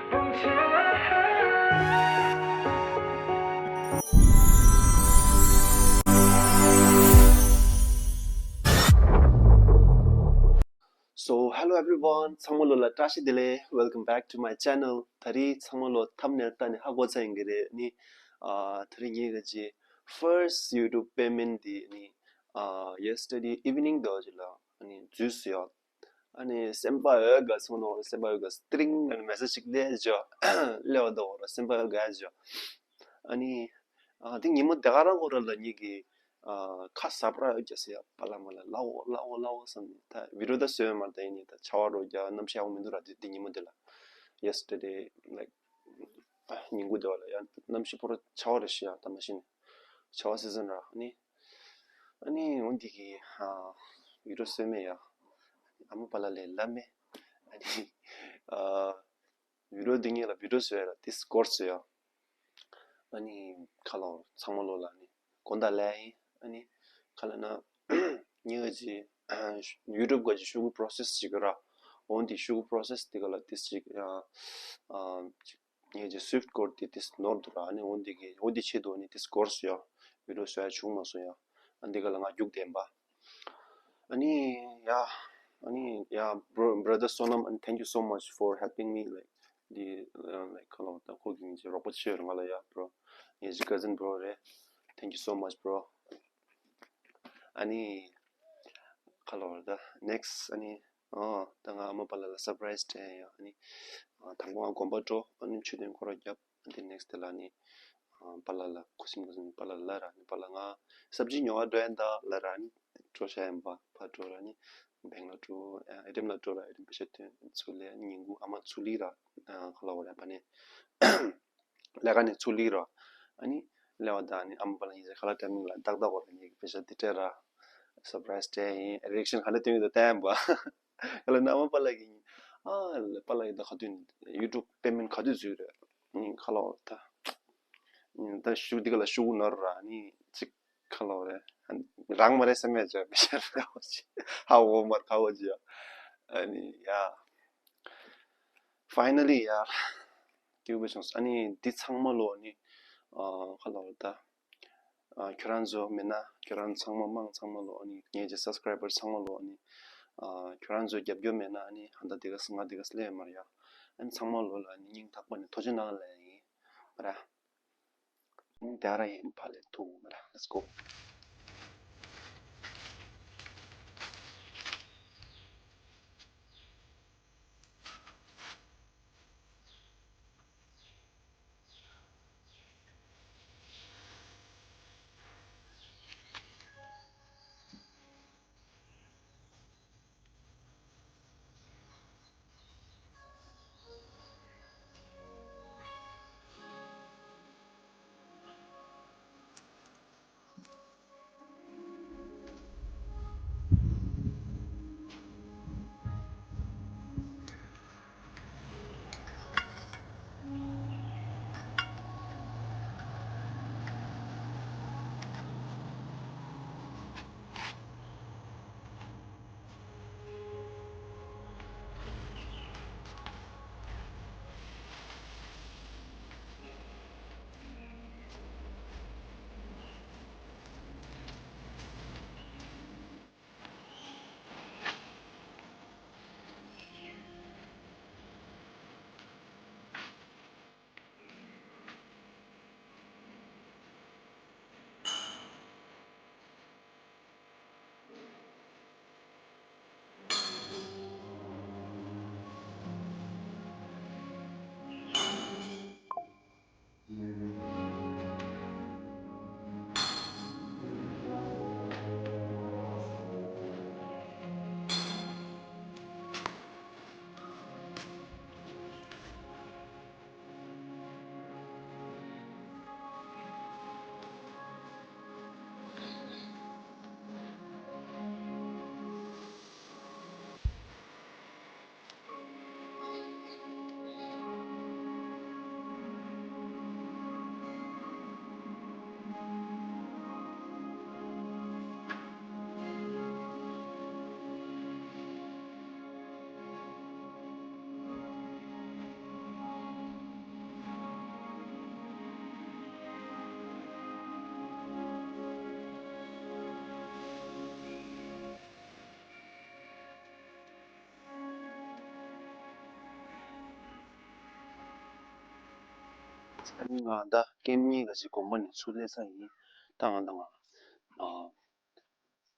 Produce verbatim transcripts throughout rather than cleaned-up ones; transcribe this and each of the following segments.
So, hello everyone. ཚང་མ་ལོ་ལ་བཀྲ་ཤིས་བདེ་ལེགས། Welcome back to my channel. ད་རེས་ཚང་མ་ལོ་thumbnail་ལྟ་ནས་ཧ་གོ་ཚར་ཡིན་གྱི་རེད། ནི་ཨ་ད་རེས་ངའི་ག་ཅི་first YouTube payment་དེ་ནི་ཨ་yesterday evening་དེ་ཅིག་ལ་ནི་འཛུལ་སོང་ཡ། ཨ་ནི་སེམས་པ་འོད་དགའ་སོང་ནོ། སེམས་པ་འོད་དགའ་སོང་། ཏིང་ཨ་ནི་message་ཅིག་སླེབས་བྱུང་། སླེབས་པ་དང་སེམས་པ་འོད་དགའ་བྱུང་། ཨ་ནི་ཨ་དེ་ཉིན་མོ་དེ་ག་རང་གོ་ར་ལ་ངེད་ཀྱི་ཨ་ཁ་ཟ་བར་འོད་རྒྱག་སོང་ཡ། པ་ལགས་མ་ལགས་ལའོ་ལའོ་ལའོ་བསམ་ནས། ད་video་ད་བཟོས་མ་ད་ཡིན་ནི། ད་ཆར་པ་འོད་རྒྱག་གནམ་གཤིས་ཡག་པོ་མི་འདུག་ར། དེ་དེ་ཉིན་མོ་དེ་ལ་yesterday, like, ཉིན་གུང་དེ་བ་ལ་ཡ་གནམ་གཤིས་པོ་ར་ཆར་པ་རེད་ཤི་ཡ། ད་མ་གཞི་ནས་ཆར་པ་season་ར། ཨ་ནི་ཨ་ནི་འོ་འདི་གི་ཨ་video་བཟོས་མེད་ཡ། ཨ་མ་པ་ལགས་ལས་ལབ་མེད། ཨ་ནི་ཨ་video་འདི་ངེད་ལ་video་བཟོས་ཡ་ལ་དེ་སྐོར་བཟོས་ཡ། ཨ་ནི་ཁ་ལོ་ཚང་མ་ལོ་ལ་ནི་དགོངས་དག་ལས་ཡིན། ཨ་ནི་ཁ་ལ་ན་ངེད་ཀྱི་YouTube་ག་ཅིག་ཤོག་གུ་process་ཅིག་ར། འོ་འདི་ཤོག་གུ་process་དེ་ག་ལ་དེ་ཅིག་ཨ་ཨ་ངེད་ཀྱི་Swift་code་དེ་དེ་ནོར་འདུག་ར། ཨ་ནི་འོ་འདི་གི་འོ་འདི་ཆེད་དུ་ནི་དེ་སྐོར་བཟོས་ཡ། video་བཟོས་ཡ་བྱུང་མ་སོང་ཡ། ཨ་འདི་ག་ལ་ང་རྒྱུགས་བསྡད་པ། ཨ་ནི་ཡ། ཨ་ནི་ཡ། Bro, brother Sonam, and thank you so much for helping me, like, the, uh, like, ཁ་ལོ་ད་ཁོ་གི་ངེད་ཀྱི་རོགས་པ་ཆེ་ཡོད་རེད་ང་ལ་ཡ། Bro, ངེད་ཀྱི་cousin bro་རེད། Thank you so much, bro. ཨ་ནི་ཁ་ལོ་ད་next། ཨ་ནི་ཨོ་ད་ང་ཨ་མ་པ་ལགས་ལ་surprise་སྤྲད་ཡ། ཨ་ནི་ཨ་དང་པོ་ང་དགོན་པ་འགྲོ། ཨ་ནི་མཆོད་རྟེན་སྐོར་ར་བརྒྱབ། ཨ་ནི་next་དེ་ལ་ནི་ཨ་པ་ལགས་ལ་ཁུ་སིམ་ཁུ་སིམ་པ་ལགས་ལ་ར། ཨ་ནི་པ་ལགས་ང་སབ་ཇི་ཉོ་བ་འགྲོ་ཡ་ད་ལ་ར། ཨ་ནི་འགྲོ་ཤ་ཡིན་པ་ཕར་འགྲོ་ར། ཨ་ནི་bank་ལ་འགྲོ། ཨ་ཨེ་ཊི་ཨེམ་ལ་འགྲོ་ར། ཨེ་ཊི་ཨེམ་པེ་ཤ་ཐོན་ཚུར་སླེབས། ཨ་ནི་ཉིན་གུང་ཨ་མ་ཚུར་སླེབས་ར། ཨ་ཁ་ལོ་བ་ར་པ་ནི་ལས་ཀ་ནས་ཚུར་སླེབས་ར། ཨ་ནི་སླེབས་པ་དང་ནི་ཨ་མ་པ་ལགས་ངེད་ཀྱི་ཁ་ལག་timing་ལ་ཏག་ཏག་གོ་ར། ངེད་ཀྱི་པེ་ཤ་འདི་སྤྲད་ར། surprise་སྤྲད་ཡིན། reaction་ག་འདྲ་སྟོན་གྱི་འདུག་བལྟས་པ། ཁ་ལོ་ན་ཨ་མ་པ་ལགས་ཀྱིས་ཨ་པ་ལགས་ཡིན་ད་ག་དུས་YouTube payment་ག་དུས་འཛུལ་རེད། ཨ་ནི་ཁ་ལོ་ད་ཨ་ནི་ད་ཤུ་འདི་ག་ལ་ཤུ་གུ་ནོར་ར། ཨ་ནི་ཅིག་ཁ་ལོ་རེད། རང་མ་རེད་བསམ་ཡ་ཅིག་པེ་ཤ་རེད་ཧ་གོ་མ་ཧ་གོ་ཅི་ཡ། ཨ་ནི་ཡ། Finally་ཡ། སྐྱིད་པོ་བྱུང་སོང་། ཨ་ནི་འདི་ཚང་མ་ལོ་ནི་ཨ་ཁ་ལོ་ད་ཨ་ཁྱོད་རང་ཚོ་མེད་ན་ཁྱོད་རང་ཚང་མ་དམངས་ཚང་མ་ལོ། ཨ་ནི་ངེད་ཀྱི་subscriber་ཚང་མ་ལོ། ཨ་ནི་ཨ་ཁྱོད་རང་ཚོ་རྒྱབ་སྐྱོར་མེད་ན་ཨ་ནི་ཧ་ད་དེ་ག་ང་དེ་ག་སླེབས་མ་རེད་ཡ། ཨ་ནི་ཚང་མ་ལོ་ལ་ཨ་ནི་སྙིང་ཐག་པ་ནས་ཐུགས་རྗེ་གནང་ལབ་ཡིན་པ་ར། དེ་ར་ཡིན་ཕ་ལས་ཐུག་མ་ར། Let's go. ང་ད་སྐད་གཉིས་ཀ་ཅིག་དགོན་པ་ནས་ཚུར་སླེབས་ས་ཡིན། ད་ང་ད་ང་ཨ་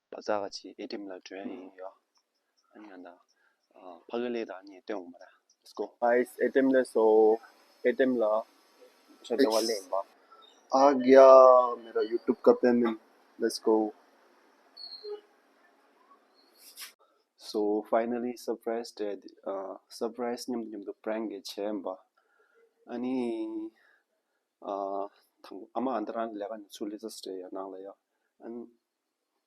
བ་ཛར་ག་ཅིག་ཨེ་ཊི་ཨེམ་ལ་འགྲོ་ཡ་ཡིན་ཡ། ཨ་ནི་ང་ད་ཨ་ཕ་གི་སླེབས་དང་ཨ་ནི་སྟོན་འོང་མ་ར། Let's go. Guys, ཨེ་ཊི་ཨེམ་སླེབས་སོང་། ཨེ་ཊི་ཨེམ་ལ་ཆ་ཚང་བ་སླེབས་ཡིན་པ། आ गया मेरा YouTube का payment. Let's go. So finally surprise day. ཨ་སར་པ་རའི་སི་མཉམ་དུ་མཉམ་དུ་པྲེང་གི་བྱས་པ། ཨ་ནི་ཨ་དང་ཨ་མ་ཨ་འདི་རང་ལས་ཀ་ནས་ཚུར་སླེབས་ཚར་ཡ་ནང་ལ་ཡ། ཨ་ནི་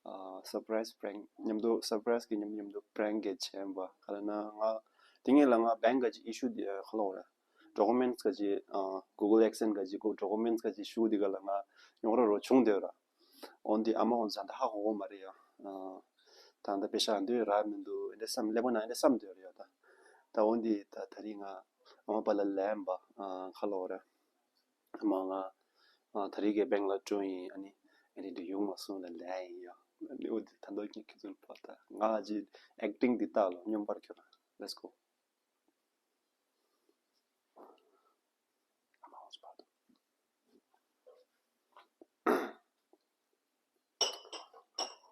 ཨ་སར་པ་རའི་སི་པྲེང་མཉམ་དུ་སར་པ་རའི་སི་གི་མཉམ་དུ་མཉམ་དུ་པྲེང་གི་བྱས་པ། ག་ལ་ན་ང་དེ་ངེད་ལ་ང་བེང་ག་ཅིག་ཨི་ཤུ་དེ་ཁ་ལོ་ར། ཌོ་ཀུ་མེན་ཊི་ག་ཅིག་ཨ་གུ་གལ་ཨེ་ཌི་སེན་སི་ག་ཅིག་གོ་ཌོ་ཀུ་མེན་ཊི་ག་ཅིག་ཤུ་དེ་ག་ལ་ང་ཉོག་ར་རོ་བྱུང་དེ་ར། འོན་ཏེ་ཨ་མ་འོན་ཙང་ད་ཧ་གོ་གོ་མ་རེད་ཡ། ཨ་ད་ད་པེ་ཤ་འདོད་རག་མི་འདུག་ཨེ་འདྲ་བསམ་ཀླད་པ་ནང་ཨེ་འདྲ་བསམ་འདོད་རེད་ཡ། ད་ད་འོན་ཏེ་ད་ད་རིང་ང་ཨ་མ་པ་ལ་ལན་པ་ཨ་ཁ་ལོ་ར། ཨ་མ་ང་ཨ་ད་རིང་གི་བེང་ལ་འགྲོ་ཡིན། ཨ་ནི་ཨེ་ནི་འདི་ཡོང་མ་སོང་ལ་ལན་ཡིན་ཡ། ཨ་ནི་འོ་དེ་ད་འདོད་ཀྱི་ཁྱེད་ཚོ་ཕ་ད་ང་ཨ་ཅི་ཨེག་ཊིང་འདི་ལྟ་ལོ་སྙོམས་པར་ཁྱོད་རང་། Let's go.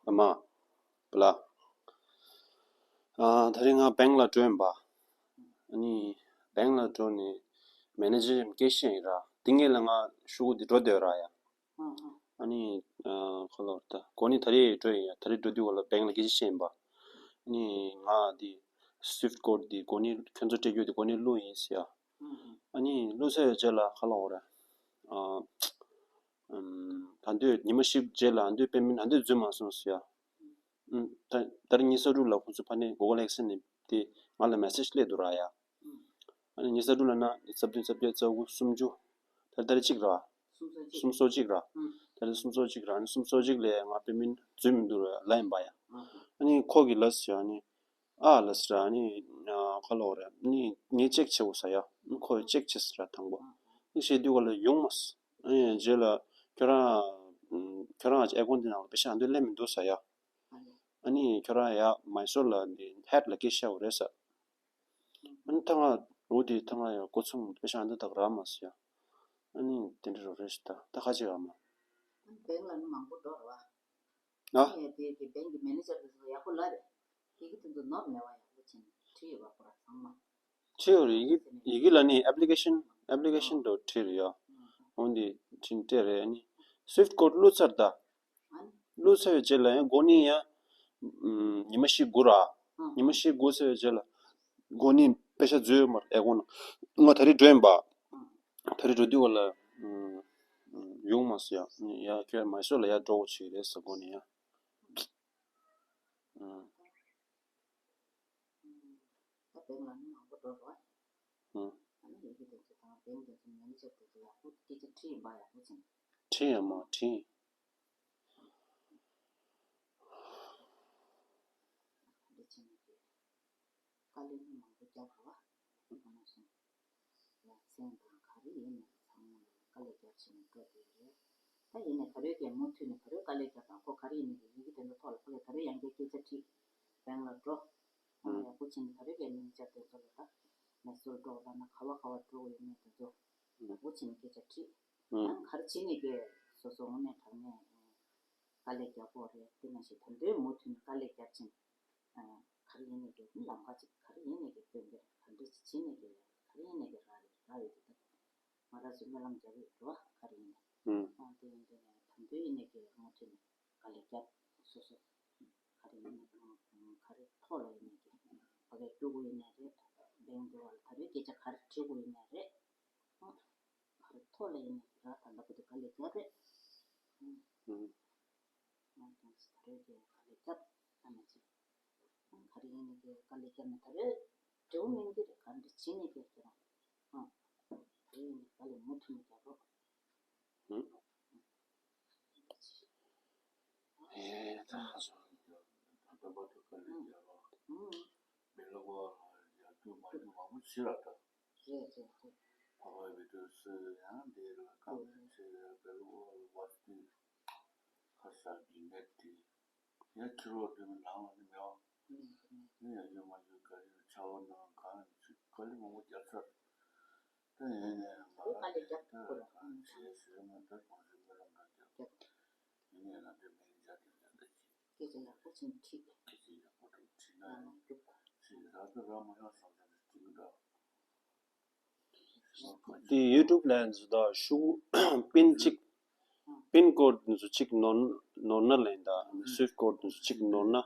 ཨ་མ། བུ་ལ། ཨ་ད་རིང་ང་བེང་ལ་འགྲོ་ཡིན་པ། ཨ་ནི་བེང་ལ་འགྲོ་ནས་མེ་ནེ་ཇར་སྐད་ཤེས་ཡིན་ར། དེ་ངེད་ལ་ང་ཤུ་གུ་འདི་འགྲོ་འདོད་ར་ཡ། ཨ་ནི་ཨ་ཁོ་ལོར་ད་གོ་ནི་ད་རེས་འགྲོ་ཡིན་ཡ། ད་རེས་འགྲོ་དུས་ག་ལ་བེང་ལ་སྐད་ཆ་བཤད་ཡིན་པ། ཨ་ནི་ང་འདི་སུའིཕ་ཊི་ཀོཌ་འདི་གོ་ནི་ཁྱོད་ཚོ་སྤྲད་རྒྱུ་འདི་གོ་ནི་བླུགས་ཡིན་ཟེར་ཡ། ཨ་ནི་བླུགས་ཚར་བའི་རྗེས་ལ་ཁ་ལོ་ར། ཨ་ཨམ་ད་འདོད་ཉི་མ་བཞི་རྗེས་ལ་འདོད་པེ་མེན་ད་འདོད་འཛུལ་མ་སོང་ཟེར་ཡ། ཨུམ། ད་ད་རིང་ཉི་ཤུ་རྩ་དྲུག་ལ་ཁོང་ཚོ་ཕ་ནས་གུ་གལ་ཨེག་སེན་སི་ནས་དེ་ང་ལ་མེ་སེ་ཇི་སླེབས་འདུག་ར་ཡ། ཨ་ནི་ཉི་ཤུ་རྩ་དྲུག་ལ་ན་ཉི་ཤུ་རྩ་བདུན་རྩ་བརྒྱད་རྩ་དགུ་སུམ་ཅུ། ད་ད་རེས་གཅིག་ར། སུམ་ཅུ་སོ་གཅིག་ར། ད་རེས་སུམ་ཅུ་སོ་གཅིག་ར། ཨ་ནི་སུམ་ཅུ་སོ་གཅིག་ལས་ང་པེ་མེན་འཛུལ་མི་འདུག་ར་ལབ་ཡིན་པ་ཡ། ཨ་ནི་ཁོ་གིས་ལབ་ཟེར་ཡ། ཨ་ནི་ཨ་ལབ་ཟེར་ར། ཨ་ནི་ཁ་ལོ་ར། ཨ་ནི་ངས་ཅེག་བྱེད་དགོས་ཟེར་ཡ། ཨ་ནི་ཁོ་ཡི་ཅེག་བྱེད་ཟེར་ར་དང་པོ། ཨ་ནི་བྱེད་དུས་ག་ལ་ཡོང་མ་སོང་། ཨ་ནི་རྗེས་ལ་ཁྱོད་རང་ཁྱོད་རང་ཨེ་ཀོན་འདི་ནང་ལ་པེ་ཤ་འདི་སླེབས་མི་འདུག་ཟེར་ཡ། ཨ་ནི་ཁྱོད་རང་ཡ་མའི་སོར་ལ་འདི་ཧེཌ་ལ་སྐད་བཤད་དགོས་རེད་ཟེར། ཨ་ནི་ད་ང་འོ་དེ་ད་ང་ཡ་སྒོ་ཚང་པེ་ཤ་འདི་དག་རག་མ་སོང་ཡ། ཨ་ནི་དེ་འདྲ་རོ་རེད་ཤི། ད་ད་ཁ་ཅིག་ཨ་མ། བེང་ལ་ནི་མང་པོ་འགྲོ་ར་བ། ཨ། ཨ་ནི་དེ་གི་བེང་གི་མེ་ནེ་ཇར་དེ་ཚོ་ཡག་པོ་ལབ་རེད། ཡི་གེ་དེ་ཚོ་ནོར་མེད་པ་ཡག་པོ་བྱས་ནས་བྲིས་ཡོད་པ་ཁོ་ར་ཚང་མ། བྲིས་ཡོད་རེད། ཡི་གེ་ཡི་གེ་ལ་ནི་ཨེབ་ལི་ཀེ་ཤན་ཨེབ་ལི་ཀེ་ཤན་དུ་བྲིས་རེད་ཡ། འོན་ཏེ་བྲིས་སྤྲད་རེད། ཨ་ནི་སུའིཕ་ཊི་ཀོཌ་བླུགས་ཚར་ད། བླུགས་ཚར་བའི་རྗེས་ལ་ཡང་གོ་ནི་ཡ། ཉི་མ་བཞི་དགུ་ར། ཉི་མ་བཞི་དགུ་ཚར་བའི་རྗེས་ལ་གོ་ནི་པེ་ཤ་འཛུལ་ཡོད་མ་རེད། ཨེ་གོ་ན་ང་ད་རེས་འགྲོ་ཡིན་པ། ད་རེས་འགྲོ་དུས་ག་ལ་ཡོང་མ་སོང་ཡ། ཡ་ཁྱོད་མའི་སོར་ལ་ཡ་འགྲོ་དགོས་ཆེ་རེད་ཟེར་གོ་ནི་ཡ། ཨུམ། ད་བེང་ལ་ནི་མང་པོ་འགྲོ་རོགས། ཨུམ། ཨ་ནི་ཡི་གེ་དེ་ཚོ་དང་བེང་དེ་ཚོ་མེ་ནེ་ཇར་དེ་ཚོ་ཡག་པོ་སྐད་ཆ་དྲིས་ཡིན་པ་ཡག་པོ་བྱས་ནས། དྲིས་ཡིན་མ་དྲིས། འདི་བྱས་ནས་དེ་དཀའ་ལས་ནི་མང་པོ་རྒྱག་དགོས་པ། ཡ་མཚན་དང་ག་རེ་ཡིན་ནའི་ཚང་མ་ལ་དཀའ་ལས་རྒྱབ་བྱས་ནས་འགྲོ་དགོས་རེད། ད་ཡིན་ནའི་ད་རེས་ཀྱི་མུ་མཐུད་ནས་ད་རེས་དཀའ་ལས་རྒྱབ་དང་ཁོ་ག་རེ་ཡིན་ནའི་ཡི་གེ་དེ་ཚོ་ཐོག་ལ་ཁོ་ལས་ད་རེས་ཡང་བསྐྱར་སྐད་ཆ་དྲིས། བེང་ལ་འགྲོ། ཨ་ཡག་པོ་བྱས་ནས་ད་རེས་ཀྱི་མེ་ནེ་ཇར་དེ་ཚོ་ལ་ད་མེ་སོར་འགྲོ་ལབ་ན་ག་བ་ག་བ་འགྲོ་ཡོད་མེད་དེ་ཚོ་ཡག་པོ་བྱས་ནས་སྐད་ཆ་དྲིས། ཡང་ག་རེ་བྱས་ནས་ཀྱི་སོ་སོ་དངོས་གནས་དྲང་གནས་དཀའ་ལས་རྒྱག་དགོས་རེད། དེ་ནང་བཞིན་ད་དུང་མུ་མཐུད་ནས་དཀའ་ལས་རྒྱབ་བྱས་ནས། ག་རེ་ཡིན་ནའི་གི་ལམ་ཁ་ཅིག་ག་རེ་ཡིན་ནའི་གི་སྟོན་པས་ག་འདྲ་ཅིག་བྱེད་ནའི་གི་ག་རེ་ཡིན་ནའི་གི་རག་རེད། རག་ཡོད་དེ་ད་ང་རང་ཚོས་སྨོན་ལམ་རྒྱག་གི་ཡོད་རེད་བ། ག་རེ་ཡིན་ནའི་ཨང་དེ་ཡིན་དེ་ནས་ད་དུང་ཡིན་ནའི་གི་མུ་མཐུད་ནས་དཀའ་ལས་རྒྱབ། སོ་སོ་ག་རེ་ཡིན་ནའི་གི་ག་རེ་ཐོག་ལ་ཡིན་ནའི་གི་ཕ་གིར་སྐྱོད་དགོས་ཡིན་ནའི་རེད། བེང་དེ་བ་ལ་ད་རེས་སྐད་ཆ་ག་རེ་དྲི་དགོས་ཡིན་ནའི་རེད། ཨང་ག་རེ་ཐོག་ལ་ཡིན་ནའི་གི་རག་ད་ལྟ་བུ་དེ་དཀའ་ལས་རྒྱབ་རེད། ཨང་། ང་ཀྱང་ད་རེས་ཀྱི་དཀའ་ལས་བརྒྱབ་ཨ་མ་ཅིག་ག་རེ་ཡིན་ནའི་ཀྱི་དཀའ་ལས་བརྒྱབ་ནས་ད་རེས་འབྲས་བུ་སྨིན་གྱི་རེད། ག་འདྲ་བྱས་ནའི་ཀྱི་ཁྱེད་རང་ཨ་ད་རེས་ཡིན་ནའི་དཀའ་ལས་མུ་མཐུད་ནས་རྒྱབ་རོགས། ཧུམ། ཨེ་ད་ཧ་སོ། ད་ལྟ་བར་དུ་དཀའ་ལས་བརྒྱབ་རོགས། ཧུམ། མི་ལོ་བ་ལ་ཡར་རྒྱུག་མར་རྒྱུག་མང་པོ་བྱེད་ར་ད། རེད་རེད་རེད། ཕ་བའི་བི་ཏུ་སི་ཡང་དེ་ལ་ཀམ་ཆེ་བེ་ལོ་བ་ཏི་ཁ་ས་གི་ནེ་ཏི་ཡ་ཁྱི་རོ་དེ་མི་ནང་ལ་ནི་མེད་བ། ནི་ཡ་ཡོད་མ་ཡོད་ག་རེ་ཆ་བ་ནང་གང་ཅི་ག་ལི་མང་པོ་རྒྱབ་ཚར། ཡིན་ནའི་མ་ར་ཡིན་ད་ཁ་ཆེ་ཞུས་མ་ད་གོང་ཞུས་མ་ད་རྒྱབ། ཡིན་ནའི་ང་ཚོའི་མིང་ཆ་དེ་འདྲ་འདྲ་ཅིག་སྐད་ཆ་ཡག་པོ་ཅིག་དྲིས། སྐད་ཆ་ཡག་པོ་ཅིག་དྲིས་ན་ཡང་ཅིག་ར་ད་ར་མ་ཡོང་བསམ་ས་ཅིག་འདྲ། དེ་ཡུ་ཊུབ་ལ་འཛུལ་ད་ཤུགས་པིན་གཅིག་པིན་ཀོཌ་འདི་ཚོ་གཅིག་ནོར་ནོར་ན་ལེན་ད་སུའིཕ་ཀོཌ་འདི་ཚོ་གཅིག་ནོར་ན་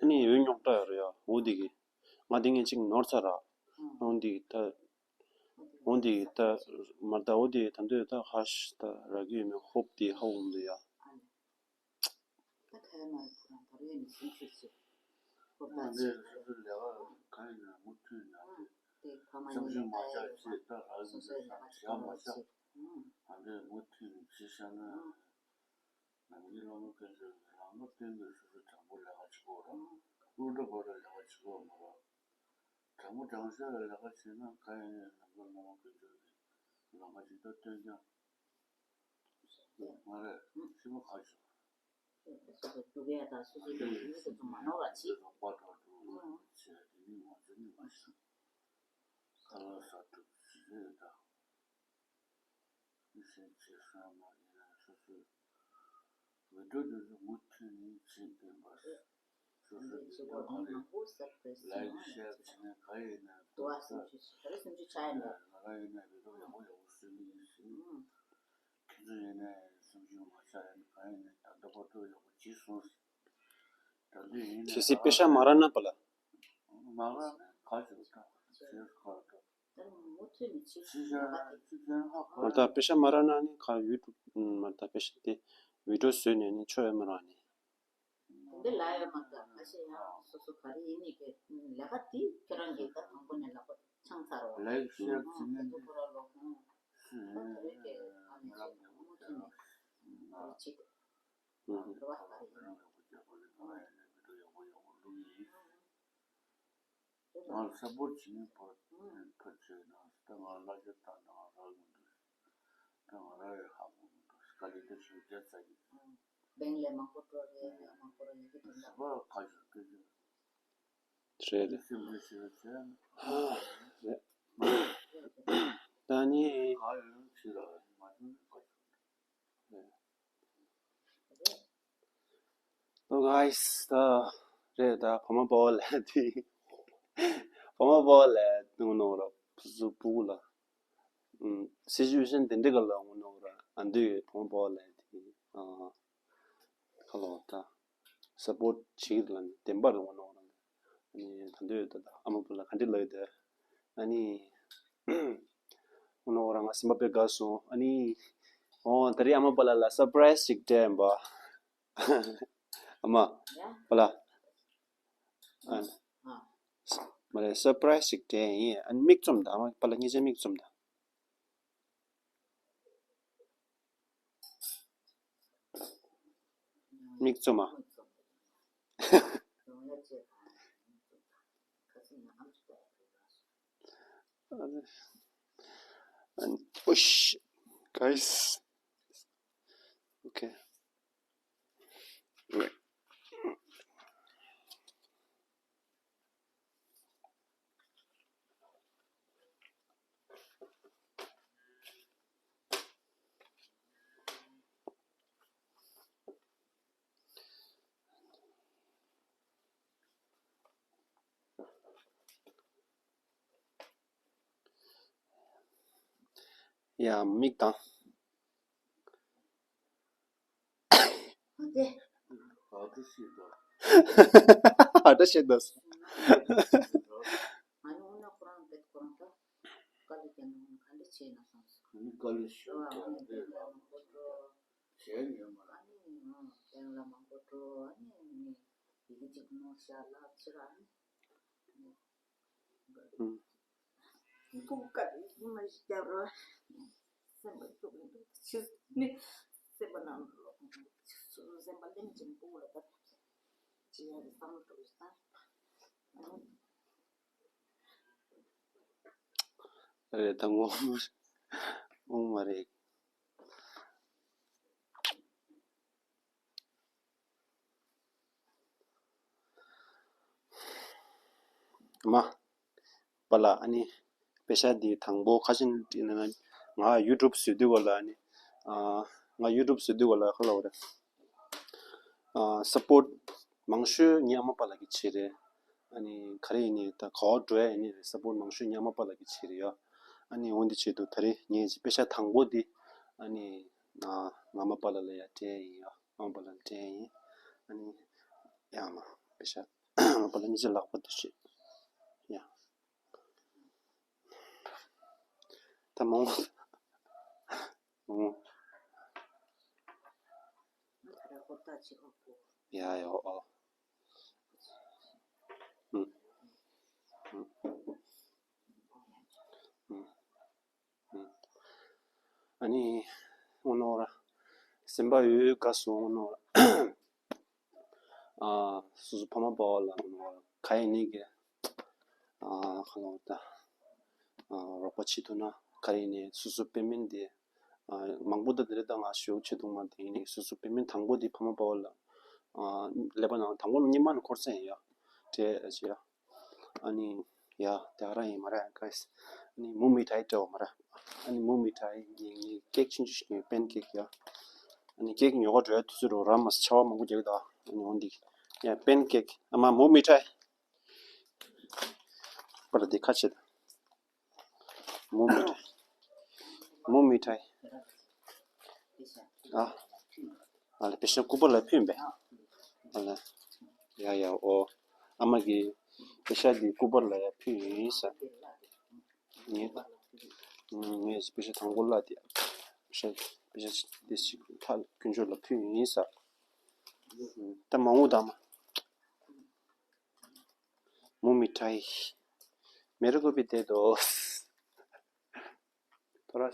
ཨ་ནི་ཡོད་རྙོག་དྲ་ཡོད་རེད་ཡ། འོ་འདི་གི་ང་དེ་ངས་གཅིག་ནོར་ཚར་ར། འོ་འདི་གི་ད་འོ་འདི་གི་ད་མར་ད་འོ་འདི་ད་འདོད་ད་ཧ་ཤ་ད་རག་གི་ཡོད་མེད་ཧོབ་དེ་ཧ་འོང་འདི་ཡ། ད་ཁ་ཡ་མ་རེད་ཁོ་རང་ད་རེས་ནས་སེམས་ཤུགས་ཆེ། ཁོ་ད་ང་ཚོའི་སོ་སོའི་ལས་ཀ་གང་ཡིན་ན་མུ་མཐུད་ནས་དེ་ཕ་མ་གཉིས་ལ་ལྟ་ཡ་ཡོད་པ་སོ་སོའི་ལས་ཀ་བྱེད་ཐུབ་པ་བྱེད། ང་ཚོས་མུ་མཐུད་ནས་བྱེད་བཞག་ན་ནམ་རྒྱུན་སློབ་མ་ཕན་ཚུན་ལམ་ལུགས་བསྟན་དགོས། སོ་སོ་དྲང་པོ་ལས་ཀ་བྱེད་དགོས་ར། སློབ་གྲྭ་བར་ལ་ལས་ཀ་བྱེད་དགོས་མ་ར། དྲང་པོ་དྲང་བཞག་ལ་ལས་ཀ་བྱེད་ན་གང་ཡིན་ནས་ནམ་རྒྱུན་སློབ་མ་ཕན་ཚུན་གྱི་ལམ་ཁ་ཇི་ལྟར་སྟོན་ཀྱང་མ་རེད། ཤི་མ་ཁ་ཆུ། སོ་སོ་རྒྱུག་ཡ་དང་སོ་སོ་ལ་ཡིན་སོ་སོ་མ་ནོར་བ་བྱེད། རོགས་པ་དང་གྲོགས་པོ་བྱས་དེ་ནི་ང་ཚོ་ནི་མ་ཤི། ཁ་ལག་ཟ་ཐུབ་ཞིག་རེད་ད། མི་སེམས་ཅན་སོང་མ་ཡིན་ན་སོ་སོའི་འོས་སྒྲུབ་དེ་ཚོ་མུ་མཐུད་ནས་བྱེད་དགོས་པ་རེད། སོ་སོའི་འདི་ལྟ་ག་རེ་ལའིག་ཤེར་བྱས་ནས་ག་ཡིན་ན་དུ་བ་སེམས་ཅན་ད་རེ་སེམས་ཅན་ཆགས་ཡིན་ད། ང་རང་ཡིན་ན་བི་ཌིའོ་ཡག་པོ་ཡག་པོ་བཟོས་ནི་ཡིན་ཟེར། ཁྱེད་ཚོ་ཡིན་ན་སེམས་ཤུགས་མ་ཆག་ཡིན་གང་ཡིན་ནས་ད་ལྟ་བར་དུ་ཡག་པོ་བྱས་སོང་ཟེར། ད་དུས་ཡིན་ན་གལ་སྲིད་པེ་ཤ་མ་རག་ན་པ་ལ། མ་རག་ན་ག་ཅིག་ད་ཟེར་ག་ད། མ་ད་པེ་ཤ་མ་རག་ན་ནི་ག་ཡུ་ཊུབ་མ་ད་པེ་ཤ་དེ་བི་ཌིའོ་བཟོས་ནས་ནི་ཆོ་ཡ་མ་རག་ནི། འདི་ལ་ཡོད་མ་གཏོགས་ཨ་ཤེ་ཡང་སོ་སོ་ག་རེ་ཡིན་ནི་གི་ལས་ཀ་དེ་ཁྱེད་རང་གིས་ད་དང་པོ་ནས་ལག་པ་འཆང་ཚར་བ་ལེགས་བཤད་ཟིན་ནས་འདུག་ཁོ་ར་ལོ་ཁོང་ད་དེ་རེད་དེ་ཨ་ནི་ཅིག་མུ་མཐུད་ནས་ཨ་ནི་ཅིག་རེ་བ་ག་རེ་ཡིན། ང་ལ་སཔོར་བྱེད་མཁན་པོ་ཕར་ཕར་བྱས་ན་ད་ང་ལ་ལབ་རྒྱུ་ད་ང་རག་མི་འདུག་ད་ང་རག་ཡོད་ཧ་གོ་མི་འདུག་དཀའ་ལས་ད་ཞུ་རྒྱ་ཚ་གི་འདུག་བེང་ལས་མང་པོ་སྤྲོད་རེད་ཡ་མང་པོ་རེད་ཡ་གི་དོན་དག་ཟ་བ་ཁ་ཤོར་སྐད་ཆ་རེད་རེད། སེམས་ཁྲལ་བྱེད་རོགས་བྱས་ན་ཧ་རེད་མ་རེད། ད་ནི་ག་ཡོད་ཕྱི་ལ་མ་བྱུང་ཁ་ཤོར་རེད། Hello guys, ད་རེད་ད་བ་མོ་པ་བ་ལ་དེ་བ་མོ་པ་བ་ལ་དེ་ངོ་ནོ་ར་སུ་སུ་པུ་ལ་སི་ཅུ་ཨེ་ཤན་དེ་འདྲ་ག་ལ་ངོ་ནོ་ར་ཨ་འདུས་བ་མོ་པ་བ་ལ་དེ་ཨ་ཁ་ལོ་ད་སཔོར་བྱེད་ལ་བདེན་པར་ངོ་ནོ་ར་ཨ་ནི་ད་འདུས་ད་ཨ་མ་པུ་ལ་ག་འདྲ་ལ་ཡོད་དེ་ཨ་ནི་ངོ་ནོ་ར་ང་སེམས་པ་དཔེ་དགའ་སོང་ཨ་ནི་ཨོ་ད་རེས་ཨ་མ་པུ་ལ་ལ་སར་པ་རའི་སི་ཅིག་སྤྲད་ཡིན་པ། ཨ་མ། ཡ། པ་ལ། ཨ། ཨ། མ་རེད་སར་པ་རའི་སི་ཞིག་སྤྲད་ཡིན། ཨ་ནི་མིག་བཙུམ་དང་ཨ་མ་པ་ལ་གཉིས་ཆ་མིག་བཙུམ་དང་། མིག་བཙུམ་ཨ། ཨ་ནི་ཨོ་ཤི། Guys. Okay. Wait. ཡ་མིག་དང་། ཨ་ཏེ། ཨ་ཏེ་ཤི་ད། ཨ་ཏེ་ཤི་ད། ཨ་ནི་འོ་ན་ཁོ་རང་བེད་ཁོ་རང་ད། དཀའ་ལས་བརྒྱབ་ན་ག་འདྲ་བྱས་ན་སོང་ཟེར། ཨ་ནི་དཀའ་ལས་ཞེ་པོ་བརྒྱབ་ཨ་ནི་བེད་ལ་མང་པོ་འགྲོ། བྱས་ཉོན་མ། ཨ་ནི་ཨ་བེད་ལ་མང་པོ་འགྲོ། ཨ་ནི་ཨ་ནི་ཡི་གེ་གཅིག་ནོར་ཤག་ལབ་ཕྱིར་ཨ་ནི། ཨུམ། ཁོང་ག་རེ་མ་ཞིག་རྒྱབ་རོགས། སེམས་པ་སྐྱོ་གི་འདུག་ཕྱིར་ནི་སེམས་པ་ནང་ལོག་སེམས་པ་གླེན་ཅིང་སྤུ་ལ་བཏབ་ཅི་ཡ་རེ་བསམ་བློ་འགྲོ་གི་ས། རེད་ད་ངོ་མ་ངོ་མ་རེད། མ། པ་ལ་ཨ་ནི་ པེ་ཤག་འདི་དང་པོ་ཁ་ཆེན་ང་ཡུ་ཊུབ་བཟོས་དུས་ག་ལ་ནི། ཨ་ང་ཡུ་ཊུབ་བཟོས་དུས་ག་ལ་ཁ་ལ་བ་རེད། ཨ་སབ་པོརཊ་མང་ཤོས་ངའི་ཨ་མ་པ་ལགས་ཀྱིས་བྱས་རེད། ཨ་ནི་ག་རེ་ཡིན་ནི་ད་ག་བ་འགྲོ་ཡ་ཡིན་ནི་རེད། སབ་པོརཊ་མང་ཤོས་ངའི་ཨ་མ་པ་ལགས་ཀྱིས་བྱས་རེད་ཡ། ཨ་ནི་འོན་ཏེ་བྱེད་དུས་ད་རེས་ངས་པེ་ཤག་དང་པོ་འདི་ཨ་ནི་ཨ་ང་ཨ་མ་པ་ལགས་ལ་ཡ་སྤྲད་ཡིན་ཡ། ཨ་མ་པ་ལགས་ལ་སྤྲད་ཡིན། ཨ་ནི་ཡ་མ་པེ་ཤག་ཨ་མ་པ་ལགས་གཉིས་ཀྱི་ལག་པ་འདི་བྱེད་ཡ། ད་མང་མང་། ཡ་ཡ་ཨོ། ཨུ། ཨུ། ཨུ། ཨ་ནི་འོ་ནོ་ར་སེམས་པ་ཡོད་དགའ་སོང་འོ་ནོ་ར། ཨ་སོ་སོ་ཕ་མ་པ་ལ་ག་ཡིན་ནི་གི་ཨ་ཁ་ལོ་ད་ཨ་རོགས་པ་བྱེད་ཐུབ་ན་ག་རེ་ཡིན་ནི་སོ་སོ་པེ་མེན་དེ་ཨ་མང་པོ་ད་དེ་རེད། ད་ང་ཞུ་བྱེད་ཐུབ་མ་དེ་ཡིན་ནི་སོ་སོ་པེ་མེན་དང་པོ་དེ་ཕ་མ་པ་ལ་ཨ་ཀླད་པ་ནང་དང་པོ་སྙེ་མ་ནས་འཁོར་ས་ཡིན་ཡ། དེ་ཨ་ཅེ་ཡ། ཨ་ནི་ཡ་དེ་ག་རང་ཡིན་མ་རེད་གྷའི་སི། ཨ་ནི་མུ་མི་ཐའི་སྤྲད་པ་མ་རེད། ཨ་ནི་མུ་མི་ཐའི་ངས་ངས་ཀེག་ཆུང་ཆུང་ཞིག་ཉོས། པན་ཀེག་ཡ། ཨ་ནི་ཀེག་ཉོ་ག་འགྲོ་ཡ་དུས་ཚོད་རོ་ར་མ་ཆར་པ་མང་པོ་རྒྱག་གི་འདུག་ཨ་ནི་འོ་འདི་ཡ་པན་ཀེག་ཨ་མ་མུ་མི་ཐའི། པ་ལ་འདི་ཁ་ཕྱེ་ད། མུ་མི་ཐའི། མུ་མི་ཐའི། ཨ། ཨ་ལ་པེ་ཤག་སྐུ་པར་ལ་ཕུལ་པས། ཨ་ལ། ཡ་ཡ་ཨོ། ཨ་མ་གིས་པེ་ཤག་འདི་སྐུ་པར་ལ་ཡ་ཕུལ་ཡིན་ས། ངས་ངས་པེ་ཤག་དང་པོ་ལ་དེ། པེ་ཤག་པེ་ཤག་འདི་ཞིག་ཐག་དཀོན་མཆོག་ལ་ཕུལ་ཡིན་ས། ད་མ་འོངས་དང་མ། मुंह मिठाई मेरे को भी दे दो। थोड़ा।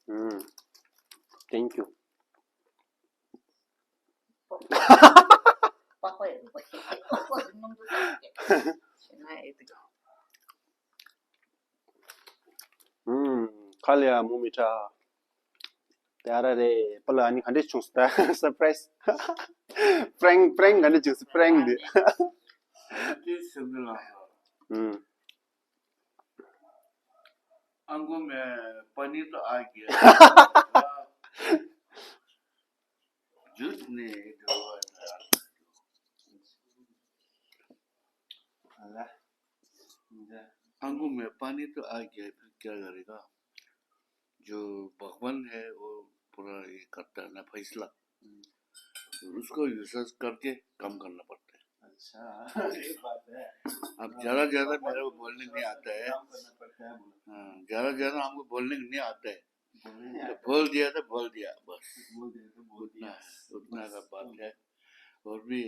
हम्म। Thank you। हम्म, खा लिया मुंह मीठा। प्यारा रे। पल अनि खंडे चुंस्ता सरप्राइज। प्रैंक प्रैंक खंडे चुंस्ता प्रैंक दे। हम्म। आंखों में पानी तो आ गया। जूस नहीं। आंखों में पानी तो आ गया, फिर क्या करेगा? जो भगवान है, वो पूरा ये करता है ना फैसला। उसको विश्वास करके काम करना पड़ता है। अच्छा, ये बात है। अब ज्यादा ज्यादा मेरे को बोलने नहीं आता है। काम करना पड़ता है, बोला। हाँ, ज्यादा ज्यादा हमको बोलने नहीं आता है। बोलने नहीं तो आता। बोल दिया तो बोल दिया, बस। बोल दिया तो बोल दिया। उतना है, उतना का बात है। और भी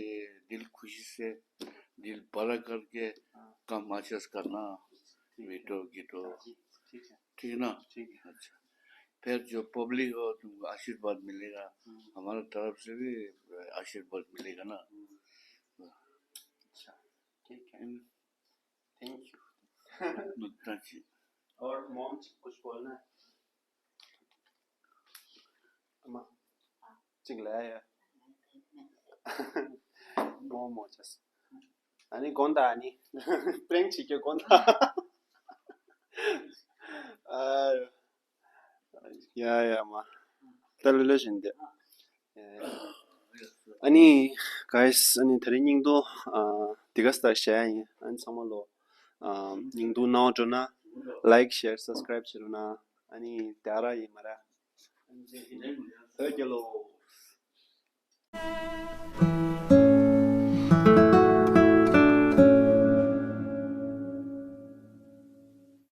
दिल खुशी से, दिल भरा करके हाँ। काम अच्छे से करना। ठीक है। बेटो, गीतो। जी, ठीक है। ठीक है ना? ठीक है। अच्छा। फिर जो पब्लिक हो, तुमको आशीर्वाद मिलेगा। हम्म। हमारे तरफ से भी आशीर्वाद मिलेगा ना। हम्म। अच्छा, ठीक है। हम्म। Thank you. उतना चाहिए। और मॉम कुछ बोलना है? अम्मा, चिंगलाया। मॉम मोचस। अनि गोंदा अनि। प्रैंक छिके गोंदा। आ, या, या, अम्मा। तलले शिंदे। अनि गाइस, अनि ད་རིང་སྙིང་སྡུག་ཨ་འདི་ག་ས་བཤད་ཡ་ཡིན། ཨ་ནི་ཚང་མ་ལོ་ཨ་སྙིང་སྡུག་གནང་འགྲོ་ན་ལའིཀ་ཤེར་སབ་སི་ཀ་རའིབ་བྱེད་རོགས་གནང་། ཨ་ནི་དེ་ར་ཡིན་མ་ར། བོད་རྒྱལ་ལོ།